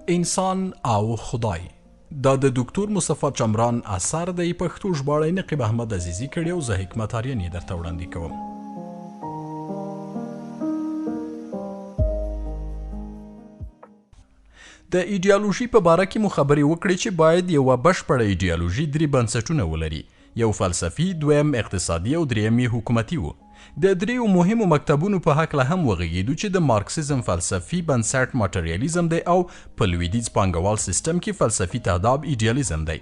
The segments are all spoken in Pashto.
انسان او خدای، دا د دکتور مصطفی چمران اثر دی. پښتو ژباړه یې نقیب احمد عزیزي کړې او زه حکمت آرین یې درته وړاندې کوم. د ایډیالوژي په باره کې مو خبرې وکړې چې باید یوه بشپړه ایډیالوژي درې بنسټونه ولري، یو فلسفي، دویم اقتصادي او دریم یې حکومتي وو. د دریو مهمو مکتبونو په هکله هم وغږېدو چې د مارکسیزم فلسفي بنسټ ماټریالیزم دی او په لویدیځ پانګوال سیستم کې فلسفي تهداب ایډیالیزم دی.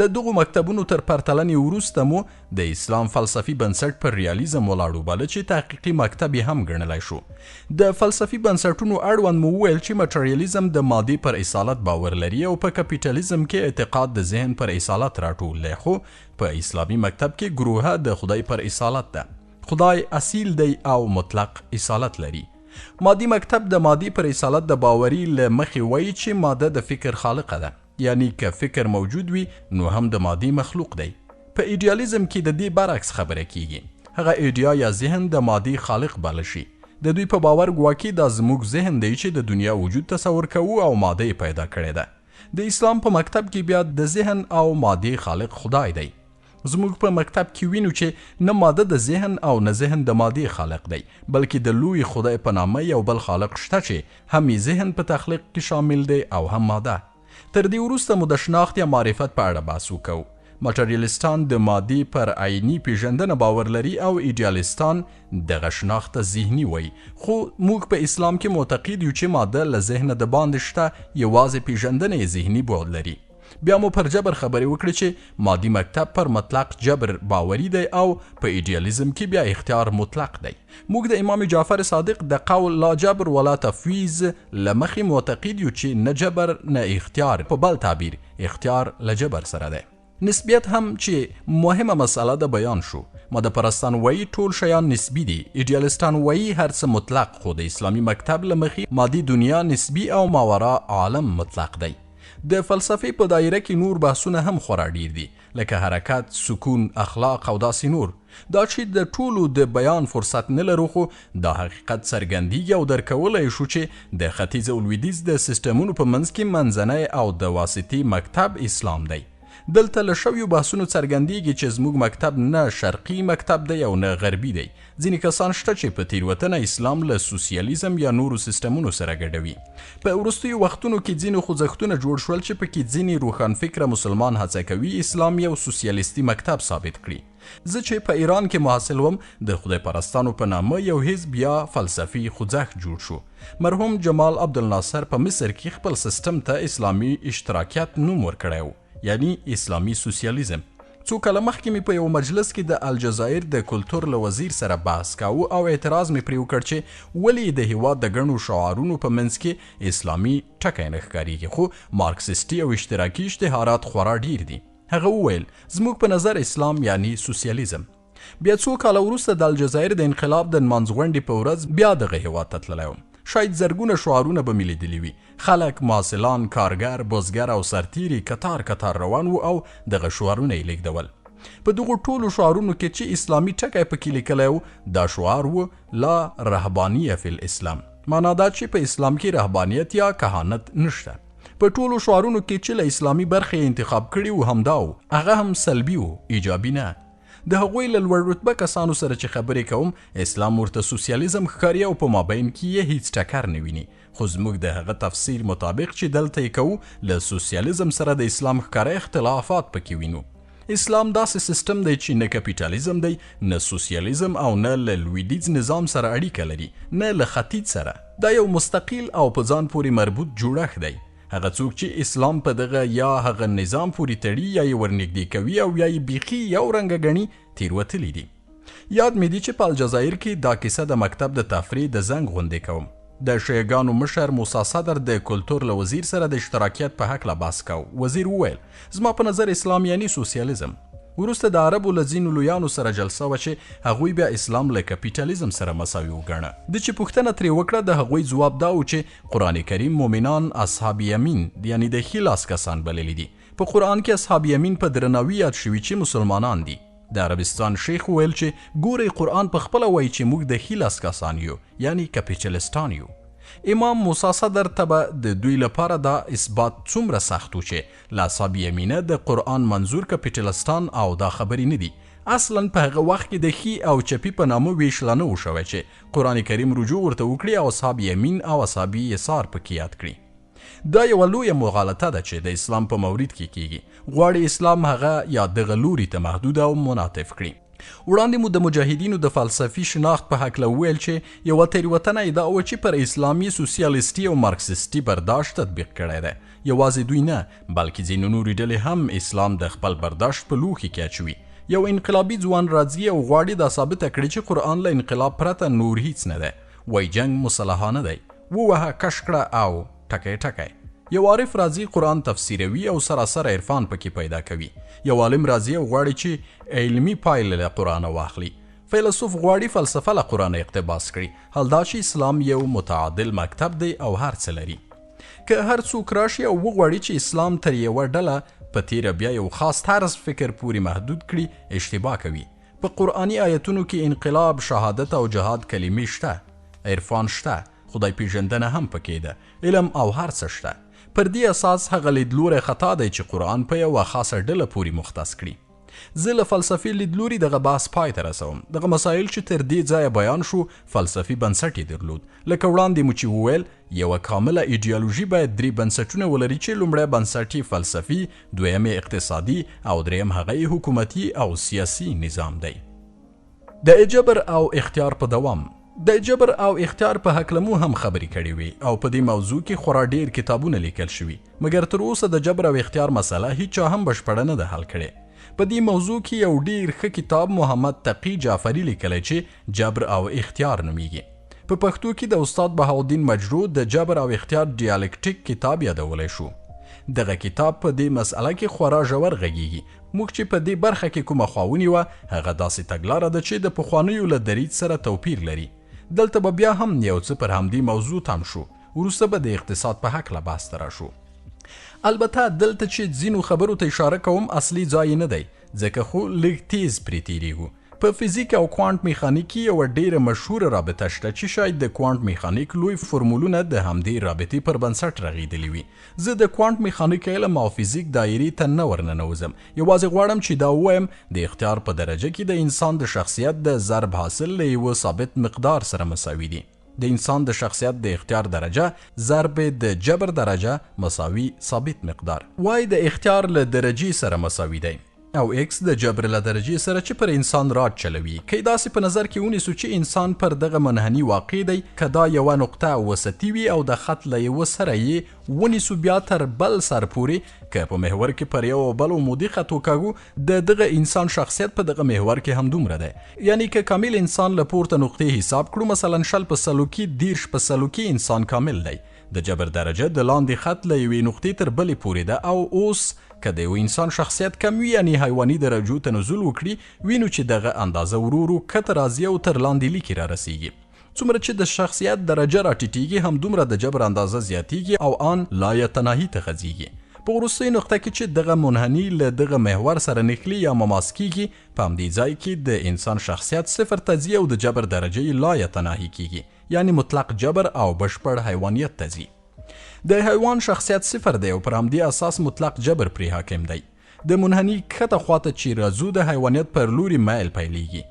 د دغو مکتبونو تر پرتلنې وروسته مو د اسلام فلسفي بنسټ پر ریالیزم ولاړ وباله چې تحقیقي مکتب یې هم ګڼلای شو. د فلسفي بنسټونو اړوند مو وویل چې مټریالیزم د مادې پر اصالت باور لري او په کپیټالیزم کې اعتقاد د ذهن پر اصالت راټول دی، خو په اسلامي مکتب کې ګروهه د خدای پر اصالت ده. خدای اصیل دی او مطلق اصالت لري. مادي مکتب د مادې پر اصالت د باوري له مخې وایي چې ماده د فکر خالقه ده، یعنی که فکر موجود وي نو هم د مادې مخلوق دی. په ایډیالیزم کې د دې برعکس خبره کیږي، هغه ایډیا یا ذهن د مادې خالق باله شي. د دوی په باور ګواکې دا زموږ ذهن دی چې د دنیا وجود تصور کوو او ماده یې پیدا کړې ده. د اسلام په مکتب کې بیا د ذهن او مادې خالق خدای دی. زموږ په مکتب کې وینو چې نه ماده د ذهن او نه ذهن د مادې خالق دی، بلکې د لوی خدای په نامه یو بل خالق شته چې هم یې ذهن په تخلیق کې شامل دی او هم ماده. تر دې وروسته مو د شناخت یا معرفت په اړه بحث وکړو. ماټریالیستان د مادې پر عیني پیژندنه باور لري او ایډیالیستان دغه شناخت ته ذهني وایي، خو موږ په اسلام کې معتقد یو چې ماده له ذهنه د باندې شته، یوازې پیژندنه یې ذهني بعد لري. بیا مو پر جبر خبرې وکړې چې مادي مکتب پر مطلق جبر باوري دی او په ایډیالیزم کې بیا اختیار مطلق دی. موږ د امام جعفر صادق د قول لا جبر ولا تفویض له مخې معتقد یو چې نه جبر نه اختیار، په بل تعبیر اختیار له جبر سره دی. نسبیت هم چې مهمه مسله ده بیان شو. ماده پرستان وایي ټول شیان نسبي دي، ایډیالستان وایي هر څه مطلق، خو د اسلامي مکتب له مخې مادي دنیا نسبي او ماورا عالم مطلق دی. د فلسفې په دایره کې نور بحثونه هم خورا ډیر دي، لکه حرکت، سکون، اخلاق او داسې نور. دا چې د ټولو د بیان فرصت نه لرو، خو دا حقیقت څرګندیږي او درکولای شو چې د ختیځ او لویدیځ د سیستمونو په منځ کې منځنی او د واسطې مکتب اسلام دی. دلته له شویو بحثونو څرګندیږي چې زموږ مکتب نه شرقي مکتب دی او نه غربي دی. ځینې کسان شته چې په تیروتنه اسلام له سوسیالیزم یا نورو سیستمونو سره ګډوي. په وروستیو وختونو کې ځینې خوځښتونه جوړ شول چې پکې ځینې روښانفکره مسلمان هڅه کوي اسلام یو سوسیالیستي مکتب ثابت کړي. زه چې په ایران کې محصل وم، د خدای پرستانو په نامه یو حزب یا فلسفي خوځښت جوړ شو. مرحوم جمال عبدالناصر په مصر کې خپل سیستم ته اسلامي اشتراکیت نوم ورکړی و، یعنی اسلامي سوسیالیزم. څو کاله مخکې مې په یو مجلس کې د الجزایر د کلتور له وزیر سره بحث کاوه او اعتراض مې پرې وکړ چې ولې د هیواد د ګڼو شعارونو په منځ کې اسلامي ټکی نه ښکارېږي، خو مارکسیستي او اشتراکي اشتهارات خورا ډیر دي. هغه وویل زموږ په نظر اسلام یعنی سوسیالیزم. بیا څو کاله وروسته د الجزایر د انقلاب د نمانځغونډې په ورځ بیا دغه هیواد ته تللی وم. شاید زرګونه شعارونه به مې لیدلي وي. خلک، محصلان، کارګر، بزګر او سرتیري کتار کتار روان وو او دغه شعارونه یې لیږدول. په دغو ټولو شعارونو کې چې اسلامي ټکی پکې لیکلی و، دا شعار و لا رهبانیه فی الاسلام، معنا دا چې په اسلام کې رهبانیت یا کهانت نشته. په ټولو شعارونو کې چې له اسلامي برخې یې انتخاب کړي وو همدا و، هغه هم سلبي و، ایجابي نه. د هغوی له لوړ رتبه کسانو سره چې خبرې کوم، اسلام ورته سوسیالیزم ښکاري او په مابین کې یې هیڅ ټکر نه ویني، خو زموږ د هغه تفسیر مطابق چې دلته یې کوو، له سوسیالیزم سره د اسلام ښکاره اختلافات پکې وینو. اسلام داسې سیستم دی چې نه کپیټالیزم دی، نه سوسیالیزم او نه له لویدیځ نظام سره اړیکه لري، نه له ختیځ سره. دا یو مستقل او په ځان پورې مربوط جوړښت دی. هغه څوک چې اسلام په دغه یا هغه نظام پورې تړي یا یې ورنږدې کوي او یا یې بیخي یو رنګه ګڼي، تېروتلي دي. یاد مې دي چې په الجزایر کې دا کیسه د مکتب د تفریح د زنګ غوندې کوم. د شیعهګانو مشر موسی صدر د کلتور له وزیر سره د اشتراکیت په هکله بحث کاوه. وزیر وویل زما په نظر اسلام یعنی سوسیالیزم. وروسته د عربو له ځینو لویانو سره جلسه وه چې هغوی بیا اسلام له کپیټالیزم سره مساوي وګڼه. ده چې پوښتنه ترې وکړه، د هغوی ځواب دا و چې قرآن کریم مؤمنان اصحاب یمین یعنی د ښي لاس کسان بللي دي. په قرآن کې اصحاب یمین په درناوي یاد شوي چې مسلمانان دي. د عربستان شیخ وویل چې ګورئ قرآن په خپله وایي چې موږ د ښي لاس کسان یو، یعنی کپیټالیستان یو. امام موسی صدر ته به د دوی لپاره دا اثبات څومره سخت و چې له اصحاب یمینه د قرآن منظور کپیټلستان او دا خبرې نه دي. اصلا په هغه وخت کې د ښي او چپي په نامه ویش لا نه و شوی چې قرآن کریم رجوع ورته وکړي او اصحاب یمین او اصحاب یسار پکې یاد کړي. دا یوه لویه مغالطه ده چې د اسلام په مورد کې کیږي. غواړي اسلام هغه یا دغه لوري ته محدود او منعطف کړي. وړاندې مو د مجاهدینو د فلسفي شناخت په هکله وویل چې یوه تېروتنه یې دا وه چې پر اسلام یې سوسیالیستي او مارکسیستي برداشت تطبیق کړی دی. یوازې دوی نه، بلکې ځینې نورې ډلې هم اسلام د خپل برداشت په لوښي کې اچوي. یو انقلابي ځوان راځي او غواړي دا ثابته کړي چې قرآن له انقلاب پرته نور هیڅ نه دی. وایي جنګ مسلحانه دی، ووهه، کش کړه او ټکی ټکی. یو عارف راځي قرآن تفسیروي او سراسر عرفان پکې پیدا کوي. یو عالم راځي او غواړي چې علمي پایلې له قرآنه واخلي. فیلسوف غواړي فلسفه له قرآنه اقتباس کړي، حال دا چې اسلام یو متعادل مکتب دی او هر څه لري. که هر څوک راشي او وغواړي چې اسلام تر یوه ډله په تېره بیا یو خاص طرز فکر پورې محدود کړي، اشتباه کوي. په قرآني آیتونو کې انقلاب، شهادت او جهاد کلمې شته، عرفان شته، خدای پېژندنه هم پکې ده، علم او هر څه شته. پر دې اساس هغه لیدلوری خطا دی چې قرآن په یوه خاصه ډله پورې مختص کړي. زه له فلسفي لیدلوري دغه بحث پای ته رسوم. دغه مسایل چې تر دې ځایه بیان شو، فلسفي بنسټ یې درلود. لکه وړاندې مو چې وویل، یوه کامله ایډیالوژي باید درې بنسټونه ولري چې لومړی بنسټ یې فلسفي، دویم یې اقتصادي او دریم هغه یې حکومتي او سیاسي نظام دی. د جبر او اختیار په دوام. د جبر او اختیار په هکله مو هم خبرې کړې وې او په دې موضوع کې خورا ډېر کتابونه لیکل شوي، مګر تر اوسه د جبر او اختیار مسله هیچا هم بشپړه نه ده حل کړې. په دې موضوع کې یو ډېر ښه کتاب محمد تقي جعفري لیکلی چې جبر او اختیار نومیږي. په پښتو کې د استاد بهاءالدین مجروح د جبر او اختیار ډیالکټیک کتاب یادولی شو. دغه کتاب په دې مسئله کې خورا ژور غږیږي. موږ چې په دې برخه کې کومه خوا ونیوه، هغه داسې تګلاره ده چې د پخوانیو له دریځ سره توپیر لري. دلته به بیا هم یو څه پر همدې موضوع تم شو، وروسته به د اقتصاد په هکله بحث ته راشو. البته دلته چې ځینو خبرو ته اشاره کوم، اصلي ځای یې نه دی، ځکه خو لږ تیز پرې تیریږو. په فزیک او کوانټ میخانیک کې یوه ډېره مشهوره رابطه شته چې شاید د کوانټ میخانیک لوی فرمولونه د همدې رابطې پر بنسټ رغېدلي وي. زه د کوانټ میخانیک علم او فزیک دایرې ته نه ورننوځم، یوازې غواړم چې دا ووایم د اختیار په درجه کې د انسان د شخصیت د ضرب حاصل له یوه ثابت مقدار سره مساوي دي. د انسان د شخصیت د اختیار درجه ضرب د جبر درجه مساوي ثابت مقدار وای د اختیار له درجې سره مساوي دی او ایکس د جبر له درجې سره چې پر انسان راج چلوي. که داسې په نظر کې ونیسو چې انسان پر دغه منحني واقع دی، که دا یوه نقطه وسطي وي او د خط له یوه سره یې ونیسو بیا تر بل سر پورې، که په محور کې پر یو او بل عمودي خط وکاږو، د دغه انسان شخصیت په دغه محور کې همدومره دی. یعنی که کامل انسان له پورته نقطې حساب کړو، مثلا 20 په سلو کې 30 په سلو کې انسان کامل دی. د جبر درجه د لاندې خط له یوې نقطې تر بلې پورې ده. او اوس که د یو انسان شخصیت کم وي، یعنی حیواني درجو ته نزول وکړي، وینو چې دغه اندازه ورو ورو کښته راځي او تر لاندې لیکې را رسیږي. څومره چې د شخصیت درجه راټیټیږي، همدومره د جبر اندازه زیاتیږي او آن لایتناهي ته غځیږي. په وروستۍ نقطه کې چې دغه منحني له دغه محور سره نښلي یا مماس کیږي، په همدې ځای کې د انسان شخصیت صفر ته ځي او د جبر درجه یې لایتناهي کیږي، یعنی مطلق جبر او بشپړ حیوانیت ته ځي. د حیوان شخصیت صفر دی او پر همدې اساس مطلق جبر پرې حاکم دی. د منحني کښته خواته چې راځو، د حیوانیت پر لوري میل پیلیږي.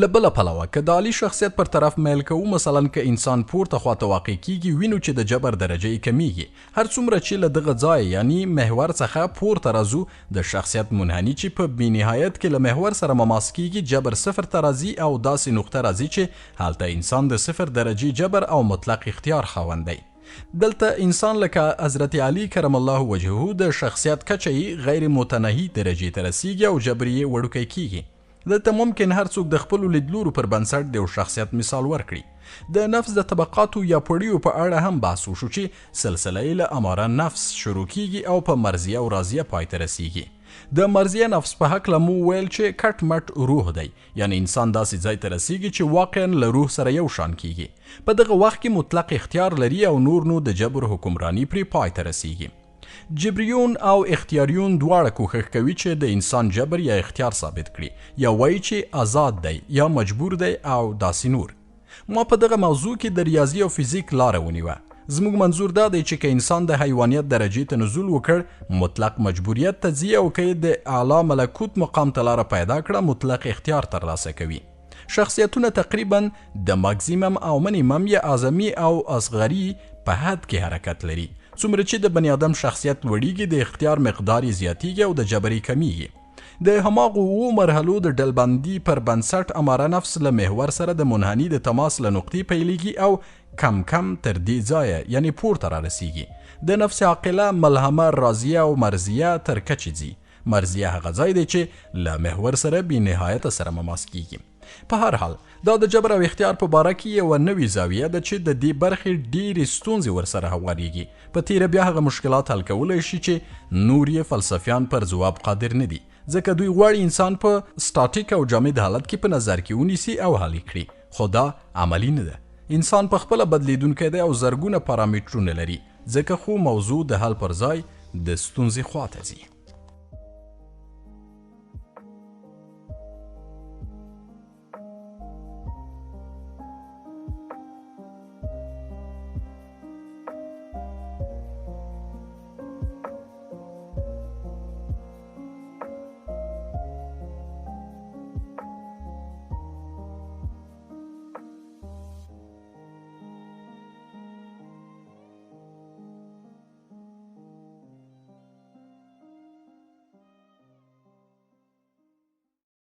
له بله پلوه که د عالي شخصیت پر طرف میل کوو، مثلا که انسان پورته خواته واقع کیږي، وینو چې د جبر درجه یې کمیږي. هر څومره چې له دغه ځای یعنی محور څخه پورته راځو، د شخصیت منحني چې په بې نهایت کې له محور سره مماس کیږي، جبر صفر ته راځي او داسې نقطه راځي چې هلته انسان د صفر درجې جبر او مطلق اختیار خاوند دی. دلته انسان لکه حضرت علی کرم الله وجهه د شخصیت کچه یې غیر متناهي درجې ته رسیږي او جبر یې وړوکی کیږي. دلته ممکن هر څوک د خپلو لیدلورو پر بنسټ د یو شخصیت مثال ورکړي. د نفس د طبقاتو یا پړیو په اړه هم بحث وشو چې سلسله یې له اماره نفس شروع کیږي او په مرضیه او راضیه پای ته رسیږي. د مرضیه نفس په هکله مو ویل چې کټ مټ روح دی، یعنی انسان داسې ځای ته رسیږي چې واقعا له روح سره یو شان کیږي. په دغه وخت کې مطلق اختیار لري او نور نو د جبر حکمرانی پرې پای ته رسیږي. جبریون او اختیاریون دواړه کوښښ کوي چې د انسان جبر یا اختیار ثابت کړي، یا وایي چې آزاد دی یا مجبور دی او داسې نور. ما په دغه موضوع کې د ریاضي او فزیک لاره ونیوه. زموږ منظور دا دی چې که انسان د حیوانیت درجې ته نزول وکړ، مطلق مجبوریت ته ځي او که یې د اعلی ملکوت مقام ته لاره پیدا کړه، مطلق اختیار ترلاسه کوي. شخصیتونه تقریبا د ماکسیمم او منیمم یا اعظمي او اصغري په حد کې حرکت لري. څومره چې د بني آدم شخصیت لوړیږي، د اختیار مقدار یې زیاتیږي او د جبر یې کمیږي. د هماغو اوو مرحلو د ډلبندي پر بنسټ اماره نفس له محور سره د منحني د تماس له نقطې پیلیږي او کم کم تر دې ځایه یعنې پورته رارسیږي. د نفس عاقله، ملهمه، راضیه او مرضیه تر کچې ځي. مرضیه هغه ځای دی چې له محور سره بې نهایته سره مماس کیږي. په هر حال دا د جبر او اختیار په باره کې یوه نوې زاویه ده چې د دې برخې ډېرې ستونزې ورسره هوارېږي، په تېره بیا هغه مشکلات حل کولی شي چې نور یې فلسفیان پر ځواب قادر نه دي، ځکه دوی غواړي انسان په سټاټیک او جامد حالت کې په نظر کې ونیسي او حل یې کړي، خو دا عملي نه ده. انسان په خپله بدلېدونکی دی او زرګونه پارامترونه لري، ځکه خو موضوع د حل پر ځای د ستونزې خواته ځي.